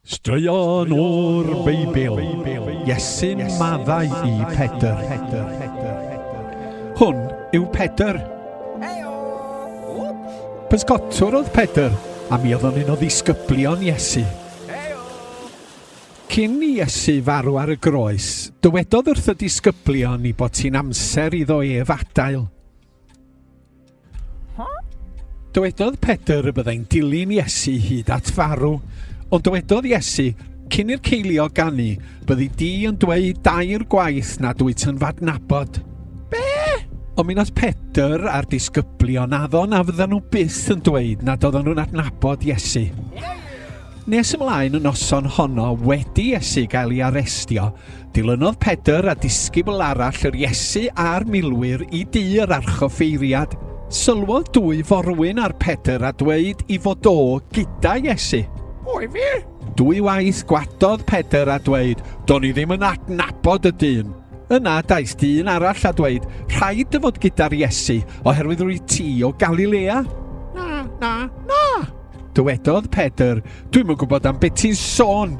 Straeon o'r Beibl, Iesu'n maddau i Pedr. Hwn yw Pedr. Pysgotwr oedd Pedr, a mi oedd o'n un o ddisgyblion Iesu. Cyn i Iesu farw ar y groes, dywedodd wrth y disgyblion i bod ti'n amser iddo ef adael. Dywedodd Pedr y byddai'n dilyn Iesu hyd at farw, ond dywedodd Iesu, cyn i'r ceiliog ganu, byddi di yn dweud dair gwaith nad wyt yn f'adnabod. Be? Ond mi nath Pedr a'r disgyblion addo na fyddan nhw byth yn dweud nad oedden nhw'n adnabod Iesu. Nes ymlaen y noson honno, wedi Iesu gael ei arestio, dilynodd Pedr a disgybl arall yr Iesu a'r milwyr i dŷ yr archoffeiriad. Sylwodd dwy forwyn ar Pedr a dweud i fod o gyda Iesu. Pwy fi? Dwy waith gwadodd Pedr a dweud, Do'n i ddim yn adnabod y dyn. Yna daeth dyn arall a dweud, Rhaid dy fod gyda'r Iesu, oherwydd rwyt ti o Galilea. Na, na, na! Dywedodd Pedr, Dwi'm yn gwybod am beth ti'n sôn.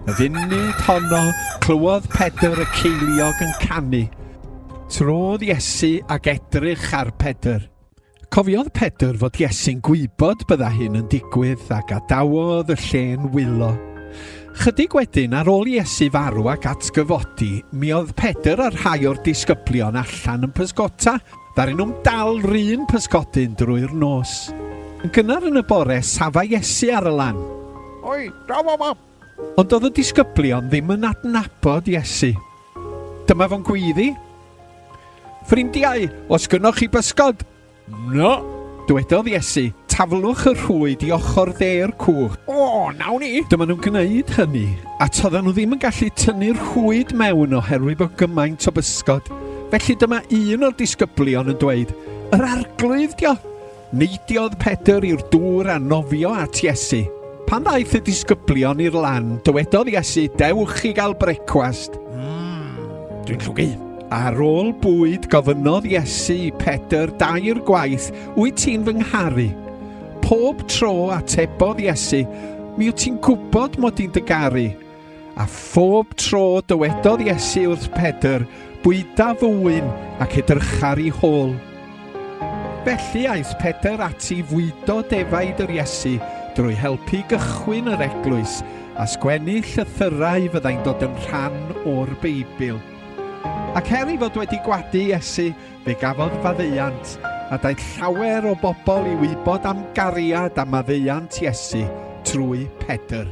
Y funud honno, clywodd Pedr y ceiliog yn canu. Trodd Iesu ac edrych ar Pedr. Cofiodd Pedr fod Iesu'n gwybod bydda hyn yn digwydd a gadawodd y lle'n wylo. Chydig wedyn, ar ôl Iesu farw ac atgyfodi, mi oedd Pedr a rhai o'r disgyblion allan yn pysgota. Ddaru nhw'm dal 'run pysgodyn drwy'r nos. Yn gynnar yn y bore, safai Iesu ar y lan. Oi, draw fama! Ond doedd y disgyblion ddim yn adnabod Iesu. Dyma fo'n gweiddi, Ffrindiau, os gynnoch chi bysgod? Na! Dywedodd Iesu, Taflwch y rhwyd i ochr dde'r cwch. O, nawn ni! Dyma nhw'n gwneud hynny, a toedden nhw ddim yn gallu tynnu'r rhwyd mewn oherwydd bod gymaint o bysgod. Felly dyma un o'r disgyblion yn dweud, Yr Arglwydd dio! Neidiodd Pedr i'r dŵr a nofio at Iesu. Pan ddaeth y disgyblion i'r lan, dywedodd Iesu, Dewch i gael brecwast. Mm, dwi'n llwgu. Ar ôl bwyd, gofynnodd Iesu i Pedr dair gwaith, Wyt ti'n fy ngharu? Pob tro atebodd Iesu, Mi wyt ti'n gwybod mod i'n dy garu. A phob tro dywedodd Iesu wrth Pedr, Bwyda fy ŵyn ac edrychar i hôl. Felly aeth Pedr ati i fwydo defaid yr Iesu drwy helpu gychwyn yr eglwys a sgwennu llythyrau fyddai'n dod yn rhan o'r Beibl. Ac er ei fod wedi gwadu Iesu, fe gafodd faddeuant, a daeth llawer o bobl i wybod am gariad a maddeuant Iesu trwy Pedr.